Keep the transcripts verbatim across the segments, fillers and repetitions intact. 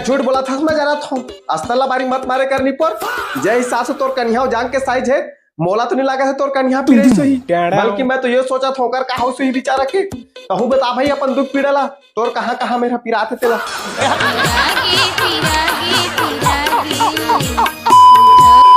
झूठ बोलत हस, मैं जानत हूँ। अस्तर ला बारी मत मारे कर निपोर। जे हिसाब से तोर कनिहा जांग के साइज हे, मोला तो नहीं लागत हे तोर कनिहा पिराइस होही। बल्कि मैं तो ये सोचत हूँ, ओकर का होइस होही बेचारा के। तहूँ बता भाई अपन दुख पीड़ा ला, तोर कहाँ कहाँ मेरा पिरात हे तेला।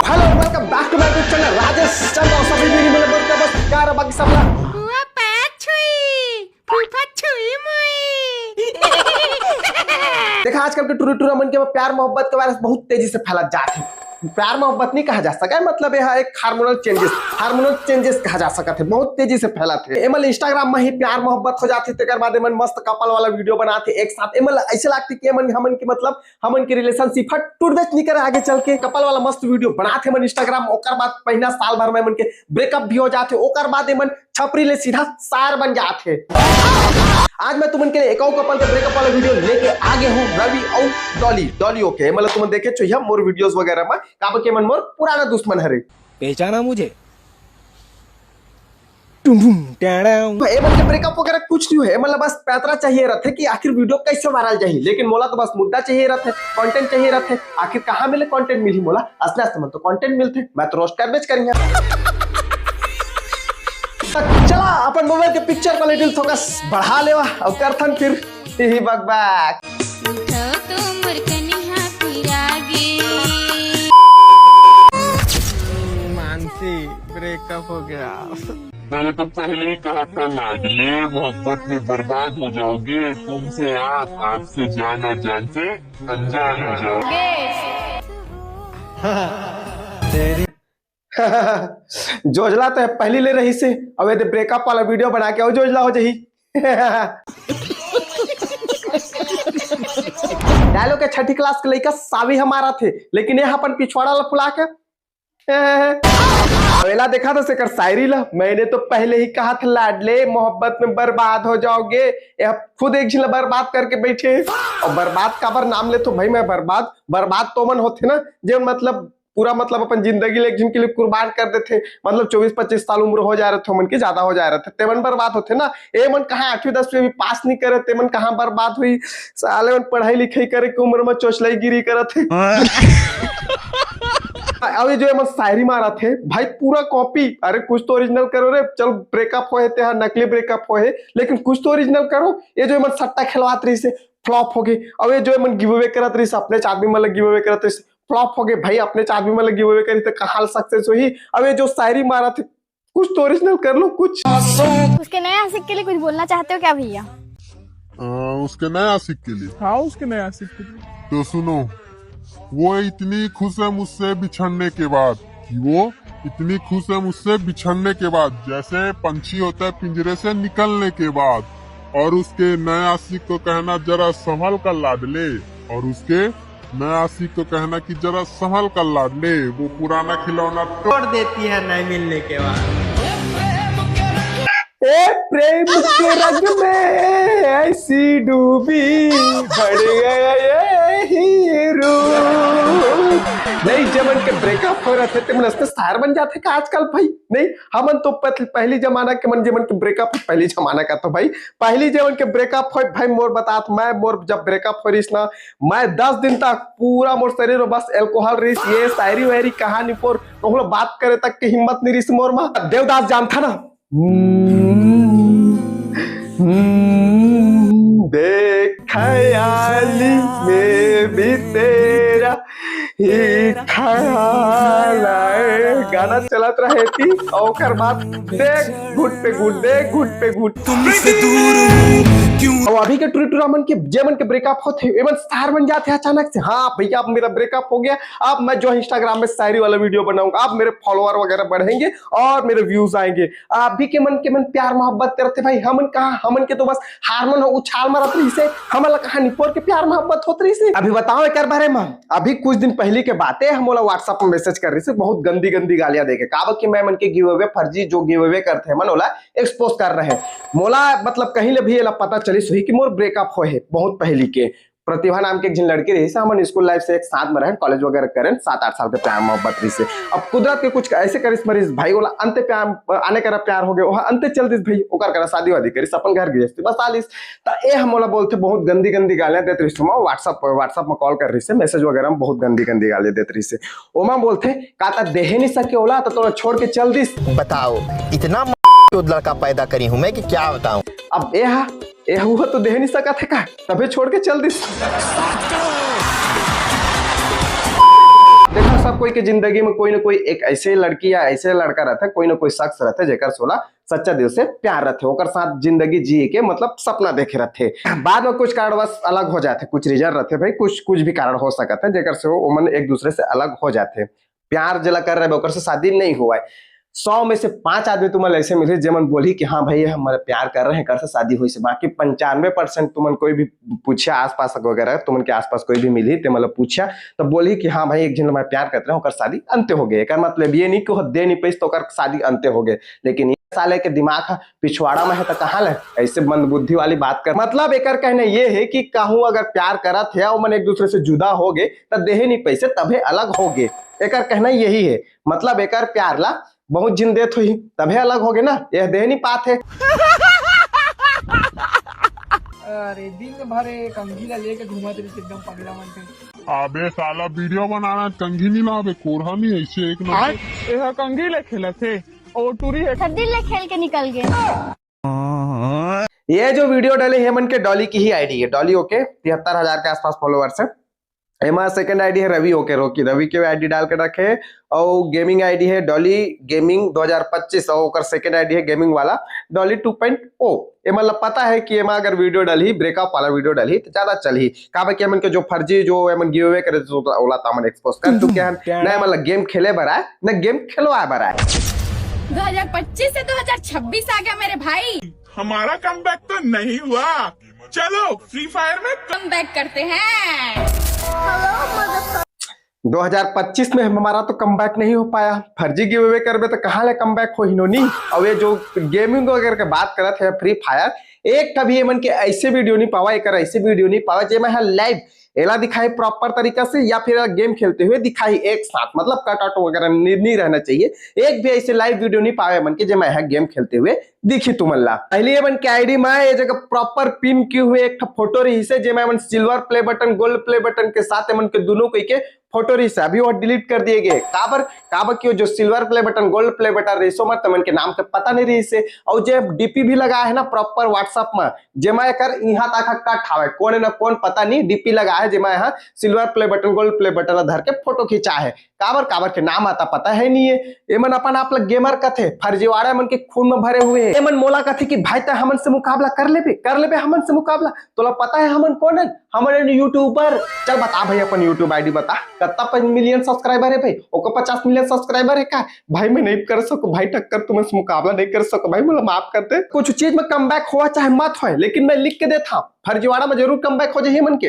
Hello, welcome back to my YouTube channel Rajesh चंद। और सभी मेरी मतलब बस प्यार बाकी सब ला। फूफा छुई, फूफा छुई मुई। देखा, आजकल के टुरी टुरा मन के प्यार मोहब्बत के वायरस बहुत तेजी से फैलत जात हे। प्यार मोहब्बत नहीं कहा जा सका हे, मतलब यह एक hormonal changes, hormonal changes कहा जा सकत हे, बहुत तेजी से फैलत हे। एमन Instagram में ही प्यार मोहब्बत हो जात हे, तेकर बाद एमन मस्त couple वाला video बनात हे एक साथ। एमन ऐसे लागथे कि एमन हमन के मतलब हमन के relationship ह टूटबेच नहीं करे आगे चल के। Couple वाला मस्त video बनात हे एमन Instagram, ओकर बाद महीना साल भर में एमन के breakup भी हो जात हे, ओकर बाद एमन छपरी ले सीधा सार बन जात हे। आज मैं तुमन के लिए एक और couple के breakup वाला video लेके आ गया हूँ, रवि और डॉली। डॉली ओके, मतलब तुमन देखे छो मोर videos वगैरह में, काबर के एमन मोर पुराना दुश्मन हरे। पहचाना मुझे? टुम टुम, टैड़ाम। तो एमन के breakup वगैरह कुछ नहीं हे, मतलब बस पैतरा चाहिए रहथे कि आखिर video कैसे viral जाही, लेकिन मोला तो बस मुद्दा चाहिए रहथे, content चाहिए रहथे। आखिर कहाँ मिले content मिलही मोला? असने असने मन तो content मिलथे, मैं तो roast करबेच करिहा। तो चला अपन mobile के picture quality थोड़ा बढ़ा लेवा और करथन फिर यही बकबक। उठाओ तो मोर कनिहा पिरागे। मानसी, breakup हो गया। मैंने तो पहले ही कहा था लाडले, मोहब्बत में बर्बाद हो जाओगे। तुमसे आँख, आँख से जान और जान से अनजान हो जाओगे। जोजला तो पहली ले रहिसे, अब ये breakup वाला video बना के और जोजला हो जाही। डालो के छठी class के लइका सावी हमारा थे, लेकिन ये अपन पिछवाड़ा ला फुला के अवेला देखा था सेकर शायरी ला। मैंने तो पहले ही कहा था लाडले, मोहब्बत में बर्बाद हो जाओगे। ये खुद एक झिन ला बर्बाद करके बैठे हैं। और बर्बाद काबर नाम ले तो भाई मैं बर्बाद, बर्बाद तो मन होथे ना, जे मतलब पूरा मतलब अपन जिंदगी ले एक झिन के लिए कुर्बान कर देथे। मतलब चौबीस पच्चीस साल उम्र हो जा रहे थे मन के, ज्यादा हो जा रहे थे, तेमन बर्बाद होथे ना। ए मन कहाँ आठवीं दसवीं अभी पास नहीं करे, तेमन कहाँ बर्बाद हुई। साले मन पढ़ाई लिखाई करे के उम्र में चोचलाईगिरी करत हे। अब ये जो एमन शायरी मारत हे भाई, पूरा copy। अरे कुछ तो original करो रे। चल, breakup होए ते हा, नकली breakup होए, लेकिन कुछ तो original करो। ये जो एमन सट्टा खेलवात रहिसे, flop हो गई। अब ये जो एमन give away करत रहिसे, अपने आदमी मन ला give away करत रहिसे, flop हो गई भाई। अपने आदमी मन ला give away करी तो कहाँ success होही। अब ये जो शायरी मारत हे, कुछ तो original कर लो कुछ। उसके नए आशिक के लिए कुछ बोलना चाहते हो क्या भैया? अ, उसके नए आशिक के लिए? हाँ, उसके नए आशिक के लिए। तो सुनो, वो इतनी खुश है मुझसे बिछड़ने के बाद, कि वो इतनी खुश है मुझसे बिछड़ने के बाद, जैसे पंछी होता है पिंजरे से निकलने के बाद। और उसके नए आशिक को कहना, "जरा संभल कर लाडले।" और उसके नए आशिक को कहना कि "जरा संभल कर लाडले, वो पुराना खिलौना तोड़ देती है नहीं मिलने के बाद।" ए प्रेम के रंग में ऐसी डूबी, बढ़ गया ये हीरो। नहीं, जेमन के breakup हो रहे थे, तेमन असने star बन जाथे का आजकल भाई? नहीं, हमन तो पत-, पहली जमाना के मन, जेमन के breakup, पहली जमाना का तो भाई, पहली जेमन के breakup हो भाई, मोर बतात, मैं, मोर जब breakup हो रहिस ना, मैं दस दिन तक पूरा मोर शरीर में बस alcohol रहिस, ये शायरी वायरी कहानी पर, तो हम लोग बात करे तक के हिम्मत नहीं रहिस मोर में। देवदास जानथा ना, हम्म, हम्म, देख ख्याली में भी तेरा ही ख्याल आए। गाना चलत रहे थी, और ओकर बाद देख घुट पे घुट, देख घुट पे घुट। तुमसे दूर हूँ क्यों? और अभी के टुरी टुरा मन के, जे मन के breakup होथे, एमन star बन जाथे अचानक से। हाँ भैया, अब मेरा breakup हो गया, अब मैं जो Instagram में शायरी वाला video बनाऊंगा, अब मेरे follower वगैरह बढ़ेंगे और मेरे views आएंगे। अभी के मन के मन प्यार मोहब्बत करथे भाई, हमन कहाँ, हमन के तो बस हारमोन ह उछाल मारत रहिसे, हमन ला कहाँ निपोर के प्यार मोहब्बत होत रहिसे। अभी बताओ एकर बारे में, अभी कुछ दिन पहली के बात हे, हम ओला WhatsApp में message करे रहिसे, बहुत गंदी गंदी गालियां देके, काबर कि मैं मन के give away फर्जी जो give away करथे, हमन ओला expose कर रहे हैं। मोला मतलब कहीं ले भी एला पता चलिस होही कि मोर breakup होए हे बहुत पहली के, प्रतिभा नाम के एक झिन लड़की रहिस, हमन स्कूल लाइफ से एक साथ में रहेन, कॉलेज वगैरह करेन, सात आठ साल के प्यार मोहब्बत रहिस। अब कुदरत के कुछ ऐसे करिश्मा रहिस भाई, ओला अंते प्यार, आने करा प्यार हो गए, ओहा अंते चल दिस भाई, ओकर करा शादी वादी करिस, अपन घर गृहस्थी बसा लिस। त ए ह मोला बोलथे, बहुत गंदी गंदी गालियां देत रहिस, ओमा WhatsApp पर, WhatsApp में कॉल कर रहिस, मैसेज वगैरह में बहुत गंदी गंदी गालियां देत रहिस। ओमा बोलथे, "का त देहे नहीं सके ओला, त तोला छोड़ के चल दिस?" बताओ, इतना म-, लड़का पैदा करी हूँ मैं कि क्या बताऊं। अब ए हा, ए हा, वो तो देहे नहीं सकत है का, तभे छोड़ के चल दिस। देखो, सब कोई के जिंदगी में कोई ना कोई एक ऐसे लड़की या ऐसे लड़का रहता है, कोई ना कोई शख्स रहता है, जेकर से ओला सच्चा दिल से प्यार रहते, ओकर साथ जिंदगी जिए के मतलब सपना देखे रहते। बाद में कुछ कारणवश अलग हो जाते, कुछ रीजन रहते भाई, कुछ, कुछ भी कारण हो सकता है, जेकर से वो, ओमन एक दूसरे से अलग हो जाते। प्यार जेला कर रहे, ओकर से शादी नहीं हुआ है। सौ में से पांच आदमी तुमन ऐसे मिले, जेमन बोली कि हाँ भाई, हम प्यार कर रहे हैं, कर से शादी हुई से। बाकी पंचानवे परसेंट तुमन कोई भी पूछिया आसपास वगैरह, तुमन के आसपास कोई भी मिली, ते मतलब पूछिया, तो बोली कि हाँ भाई, एक झिन मैं प्यार करते रहे, ओकर शादी अंत्य हो गए। एकर मतलब ये नहीं कि वो दे नहीं पैस तो ओकर शादी अंत्य हो गए, लेकिन ये साले के दिमाग ह पिछवाड़ा में है, तो कहाँ ले ऐसे मंदबुद्धि वाली बात कर। मतलब एकर कहना ये है कि कहूँ अगर प्यार करत है, ओमन एक दूसरे से जुदा हो गए, तो देहे नहीं पैसे, तभे अलग हो गए। एकर कहना यही है, मतलब एकर प्यार ला बहुत झिन देत होही, तभे अलग हो गए ना, यह देहे नहीं पात है। अरे, दिन भर एक अंगी ला लेके घूमत रहिस, एकदम पगला मन के। अबे साला, वीडियो बनाना, कंघी नहीं लावे, कोरहा नहीं ऐसे एक नंबर। एहा कंघी ले खेलत हे, और टूरी है। सब दिन ले खेल के निकल गए। ये जो वीडियो डाले हे, एमन के डॉली की ही आईडी है, डॉली ओके, तिहत्तर हजार के आसपास फॉलोअर्स है। एमा सेकंड आईडी है रवि ओके, रोकी, रवि के आईडी डाल के रखे। और गेमिंग आईडी है डॉली गेमिंग दो हज़ार पच्चीस, और ओकर सेकंड आईडी है गेमिंग वाला डॉली टू पॉइंट ओ। एमा ला पता है कि एमा अगर वीडियो डलही, ब्रेकअप वाला वीडियो डलही, तो ज्यादा चलही। काबर कि एमन के जो फर्जी, जो एमन गिव अवे करे, तो ओला तो हमन एक्सपोज कर चुके हैं। ना एमन ला गेम खेले बर आए, ना गेम खेलवाए बर आए। दो हज़ार पच्चीस से दो हज़ार छब्बीस आ गया मेरे भाई। हमारा कमबैक तो नहीं हुआ, चलो फ्री फायर में कमबैक करते हैं। दो हज़ार पच्चीस में हमारा तो कमबैक नहीं हो पाया, फर्जी गिव अवे करबे तो कहाँ ले कमबैक होही नोनी। और ये जो गेमिंग वगैरह के बात करत है फ्री फायर, एक कभी एमन के ऐसे वीडियो नहीं पावा, एक ऐसे वीडियो नहीं पावा जेमा लाइव एला दिखाई प्रॉपर तरीका से या फिर गेम खेलते हुए दिखाई एक साथ, मतलब कट आउट वगैरह नहीं, नहीं रहना चाहिए। एक भी ऐसे लाइव वीडियो नहीं पावे एमन के जेमा गेम खेलते हुए दिखी तुमन ला। पहले एमन के आईडी में ये जगह प्रॉपर पिन किए हुए एक ठो फोटो रहिसे, जेमा एमन silver play button, gold play button के साथ एमन के दोनों कोई के फोटो रहिसे, अभी वो डिलीट कर दिए गए। काबर, काबर कि वो जो silver play button, gold play button रहिसे, ओमा तेमन के नाम के पता नहीं रहिसे। और जे डीपी भी लगा है ना प्रॉपर WhatsApp में, जेमा एकर इहाँ तक कट हावय, कोन न कोन पता नहीं डीपी लगा है, जेमा यहाँ silver play button, gold play button धर के फोटो खिंचा है। काबर, काबर के नाम आता पता है नहीं है। एमन अपन आप ला गेमर कथे, फर्जीवाड़ा एमन के खून में भरे हुए हैं। एमन मोला कथे कि भाई तै हमन से मुकाबला कर लेबे, कर लेबे हमन से मुकाबला। तोला पता है हमन कोन है? हमन यूट्यूबर। चल बता भाई अपन YouTube आईडी बता, कत्ता मिलियन सब्सक्राइबर है भाई? ओकर पचास मिलियन सब्सक्राइबर है का? भाई मैं नहीं कर सकूं भाई टक्कर, तुमन से मुकाबला नहीं कर सकूं भाई, मोला माफ कर दे। कुछ चीज में कमबैक होवा चाहे मत होए, लेकिन मैं लिख के देता हूँ, फर्जीवाड़ा में जरूर कमबैक हो जाही एमन के।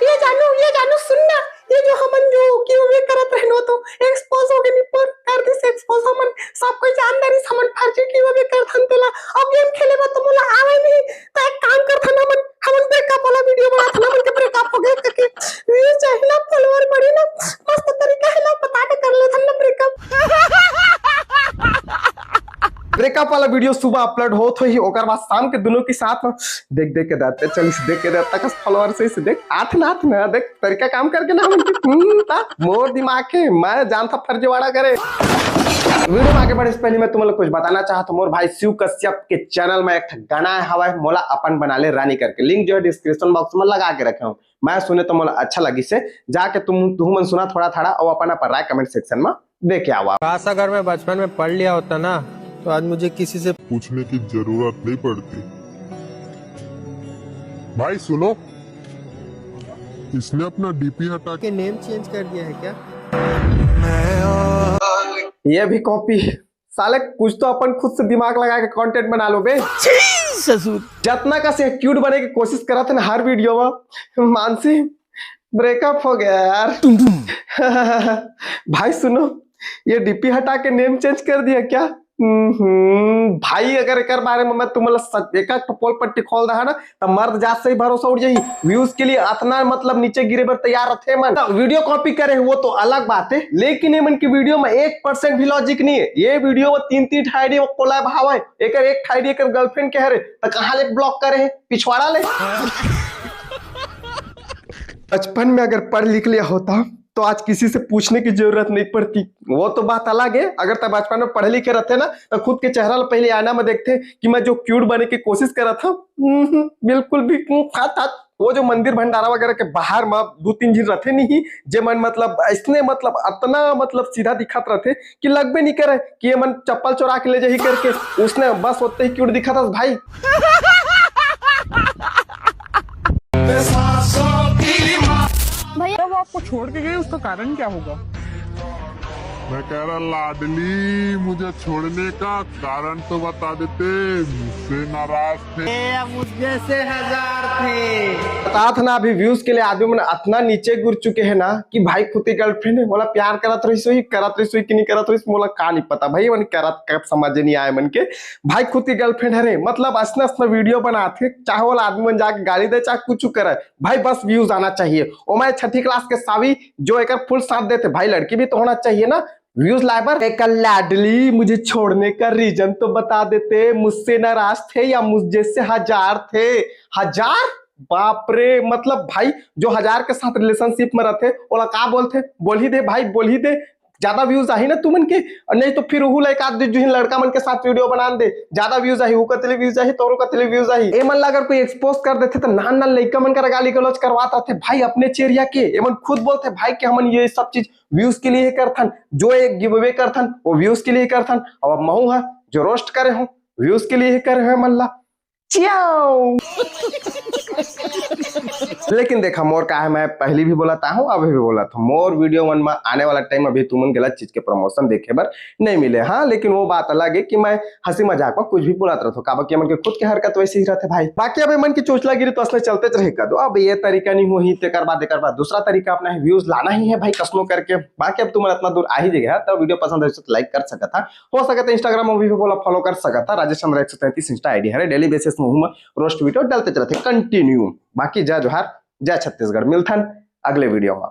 ये जानू, ये जानू, सुन ना, ये जो हमन जो गिव अवे करत रहन, वो तो एक्सपोज हो गए, निपोर कर दिस एक्सपोज। हमन सब कोई जान डरिस, हमन फर्जी गिव अवे करथन तेला। अब गेम खेले बर तो मोला आवे नहीं, तो एक काम करथन हमन, हमन ब्रेकअप वाला वीडियो बनाथन, हमन के ब्रेकअप हो गए करके व्यूज चाहिए ना, फॉलोअर बढ़े ना, मस्त तरीका है ना, बता के कर लेथन ना ब्रेकअप। ब्रेकअप वाला वीडियो सुबह अपलोड होत होही, ओकर बाद शाम के दोनों के साथ में देख देख के दाते चलिस, देख के दाते तक फॉलोअर से, से देख आथ ना, आथ ना, देख तरीका काम करके ना हमन के, हम्म, ता मोर दिमाग के मैं जानता फर्जीवाड़ा करे। वीडियो में आगे बढ़े से पहले मैं तुमन ला कुछ बताना चाहत हूँ, मोर भाई शिव कश्यप के चैनल में एक ठा गाना हवय, मोला अपन बना ले रानी करके, लिंक जो है डिस्क्रिप्शन बॉक्स में लगा के रखे हूँ। मैं सुने तो मोला अच्छा लगिसे, जाके तुम, तुहू मन सुना थोड़ा थाड़ा और अपन अपन राय कमेंट सेक्शन में दे के आवा। काश अगर मैं बचपन में पढ़ लिया होता ना, तो आज मुझे किसी से पूछने की जरूरत नहीं पड़ती। भाई सुनो, इसने अपना डीपी हटा के नेम चेंज कर दिया है क्या? ये भी कॉपी। साले कुछ तो अपन खुद से दिमाग लगा के कंटेंट बना लो बे। छी ससुर। जतना कस क्यूट बने की कोशिश करत है ना हर वीडियो में, मानसी, ब्रेकअप हो गया यार। भाई सुनो, ये डीपी हटा के नेम चेंज कर दिया क्या? हम्म, भाई, अगर एकर बारे में मैं तुमन ला सच, एक एक ठो पोल पट्टी खोल दहा ना, त मर्द जात से ही भरोसा उठ जाही। व्यूज के लिए अतना, मतलब, नीचे गिरे बर तैयार रथे मन। त वीडियो कॉपी करे हे, वो तो अलग बात है, लेकिन ये मन की वीडियो में एक परसेंट भी लॉजिक नहीं है। ये वीडियो में तीन तीन ठाईडी कोलैब हावय, एकर एक ठाईडी एकर गर्लफ्रेंड के हरे, त कहाँ ले ब्लॉक करे है? पिछवाड़ा ले। बचपन में अगर पढ़ लिख लिया होता तो आज किसी से पूछने की जरूरत नहीं पड़ती। वो तो बात अलग है, अगर तब बचपन में पढ़े लिखे रहते ना, तो खुद के चेहरा ला पहले आईना में देखते कि मैं जो क्यूट बने की कोशिश कर रहा था, हम्म, बिल्कुल भी, हम्म, था, था। वो जो मंदिर भंडारा वगैरह के बाहर में दो तीन झिन रहते नहीं, जे मन, मतलब, इसने, मतलब, अतना, मतलब, सीधा दिखत रहते कि लगबे नहीं करे कि ये मन चप्पल चोरा के ले जाही करके। उसने बस होते ही क्यूट दिखा था भाई। भैया, वो आपको छोड़ के गए, उसका कारण क्या होगा? मैं कह रहा, लाडली, मुझे छोड़ने का कारण तो बता देते, मुझसे नाराज थे। मुझसे हजार थे। बतात ना, अभी व्यूज के लिए आदमी मन अतना नीचे गिर चुके हैं ना कि भाई, खुद की गर्लफ्रेंड है, बोला प्यार करत रही सोई, करत रही सोई कि नहीं करत रही, बोला का नहीं पता भाई, मन करत कब समझ नहीं आए मन के। भाई, खुद की गर्लफ्रेंड हरे, मतलब, असना असना वीडियो बनाथे, चाहे वाला आदमी मन जाके गाली दे, चाहे कुछ करे, भाई, बस व्यूज आना चाहिए। ओ मैं छठी क्लास के सावी जो एकर फुल साथ देते, भाई, लड़की भी तो होना चाहिए ना व्यूज लाए बर। एक लाडली, मुझे छोड़ने का रीजन तो बता देते, मुझसे नाराज थे या मुझसे हजार थे? हजार? बाप रे, मतलब, भाई, जो हजार के साथ रिलेशनशिप में रहते, ओला का बोलते? बोल ही दे भाई, बोल ही दे, ज्यादा व्यूज आही ना तुमन के। और नहीं तो फिर उहू ला एक आध जुहिन लड़का मन के साथ वीडियो बना दे, ज्यादा व्यूज आही, उकतले व्यूज आही, तोरो कतले व्यूज आही। ए मन ला अगर कोई एक्सपोज कर देते तो नान नान लइका मन कर गाली गलौज करवात रहते भाई अपने चेरिया के। ए मन खुद बोलते भाई कि हमन ये सब चीज व्यूज के लिए ही करथन, जो एक गिव अवे करथन वो व्यूज के लिए ही करथन। अब महू हा जो रोस्ट करे हो व्यूज के लिए ही करे हो मन ला। चियाओ। लेकिन देखा, मोर का है, मैं पहली भी बोला था हूँ, अभी भी बोला था, मोर वीडियो मन में आने वाला टाइम अभी तुमन गलत चीज के प्रमोशन देखे बर नहीं मिले। हाँ, लेकिन वो बात अलग है कि मैं हंसी मजाक में कुछ भी बोलत रहता हूँ, काबर कि मन के खुद के हरकत वैसे ही रहते भाई। बाकी अब मन की चोचलागिरी तो असने चलते रहे कर दो। अब ये तरीका नहीं हुई, तेकर बाद, एकर बाद दूसरा तरीका अपना है, व्यूज लाना ही है भाई, कसनो करके। बाकी अब तुमन इतना दूर आ ही जगह, तब वीडियो पसंद है तो लाइक कर सकता, हो सकता है इंस्टाग्राम में भी बोला फॉलो कर सकता। राजेश चंद्र एक सौ तैंतीस इंस्टा आईडी है, डेली बेसिस में हूँ मैं रोस्ट वीडियो डालते चलते कंटिन्यू। बाकी जय जोहार, जय छत्तीसगढ़, मिलथन अगले वीडियो में।